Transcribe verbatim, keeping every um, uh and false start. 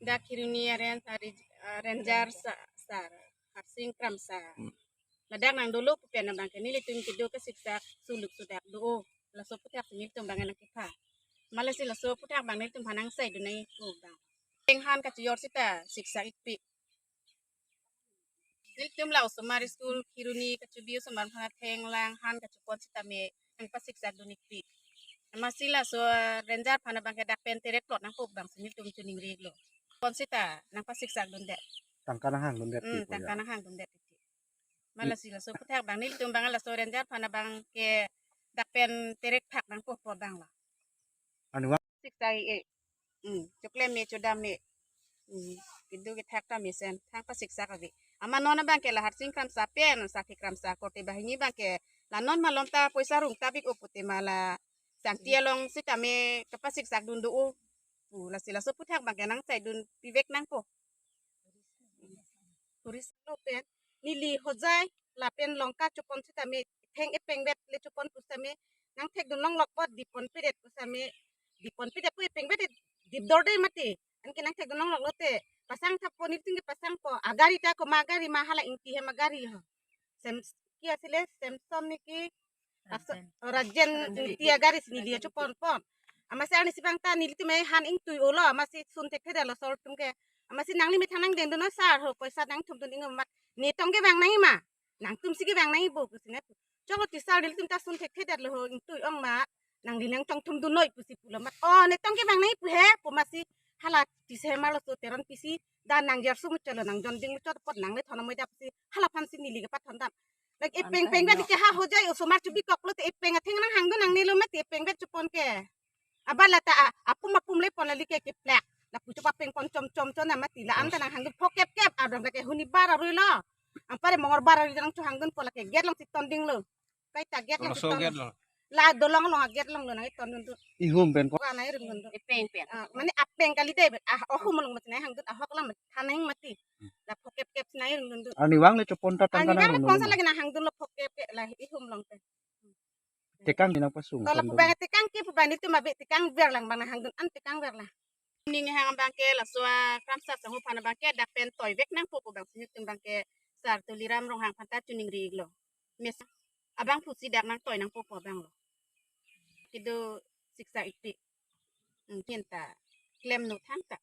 Dak Kheroni a-range, a-range, a-ranger sa, sar, Harsing Kramsa. Hmm. Ladak nangdolo pu pen abang ke nelitum kedo kasiksak suluk sudak do. Laso aphuthak si nelitum abang nangkepha. Malasi laso aphuthak abang nelitum aphan nangchaidun nangji pu abang. Thenghan kachijor sita siksak ikpi. Nelitum la osomar school Kheroni kachebi osomar aphan thenglang han kachepon sitame nangpasiksak dun ikpi. Amatsi laso ranger aphan abang ke dak pen terek plot nangpo abang si nelitum choningri iklo. Pon sita nangpasiksak dundet. Tangka nanghang dundet Hmm, ikpo ya. Tangka nanghang dundet ikpi. Malasi laso aphuthak abang nelitum abang laso ranger aphan abang ke dak pen terek phak nangpo pu abang la. Anu abang? Siksak e. Hmm, choklem me chodam me. Hmm, kedo kethak ta mesen, thang pasiksak ave. Amat non abang ke la Harsing Kramsa pen, Sakhi Kramsa korte banghini abang ke la non malom ta poisa rung ta bik-o pute ma la Sangti along sitame kapasiksak dun do-o pu, lasi laso aphuthak abang ke nangchaidun pivek nangpo. Tourist lo pen, neli Hojai lapen Longka chepon sitame, theng epeng vet le chepon pusitame nangthekdun longlok po, dipon pedet pusitame, dipon pedet pu epeng vet dipdor de mati. Anke nangthekdun longlok lote pasang thapo, nelitum kepasangpo. Agari ta komat agari ma, hala Ingti hem agari ho. Sem, ki asile Samson niki? Aso-, Rajen. Rajen Ingti agari si neli chepon pon. Amatsi arnisi abang ta nelitum me han ingtui-olo, amatsi sun thekthedetlo sir atum ke. Amatsi nangli methang nangdengdun noi sir ho, poisa nangthumdun ingo mat. Ne tong kevang nangji ma? Nangtum si kevang nangji bo pusi ne. Choklo ti sir, nelitum ta sun thekthedetlo ho, ingtui-ong ma. Nangli nangtong thumdun noi pusi pulo mat. O, ne tong kevang nangji pu he pu amatsi hala tise marlo so Teron pisi. Da nang jersu muchotlo, nang jonding muchot apot nang le thon amoi da pusi hala aphan si neli kepathondam. Lake epeng peng vet ke ha Hojai osomar chebikoklo te epeng atheng nanghangdun nangnelo mati epeng vet chepon ke. Abang la ta a, apum apum le pon la like keplak. Lapu chepapeng pon chom chom chom na mati la an ta nanghangdun phokep kep adom lake huni bar arui lo. Anpar Mongol bar arui nangchohangdunpo, lake gate along si tondinglo. Kaita gate along si Laso ton. Gate along. La dolong along a-gate along lo nangtondun do. Ihum pen ko. Ka nangdun do. Epeng pen. Ah, mane apeng kali de, ah, ohum along mati nanghangdun, ahok alam thaneng mati. La phokep kep si nangdun do. Arnivang le chepon ta tangka. Arnivang le nanghang pon sa dun. Lake nanghangdunlo phokep kep la ihum along te. Tekang di nangpasung. Kalau tondun. Pu abang tekang ke pu abang nelitum abi tekang ver lang abang nanghangdun an tekang ver lang. Ning hang abang ke laso a Kramsa Sangho aphan abang ke dak pen toivek nangpo pu abang si nelitum abang ke sir Tuliram Ronghang aphan ta choningri iklo. Mesen abang pusi dak nangtoi nangpo pu abang lo. Kedo siksak ikpi. Hmm, kinta klemnon thangta.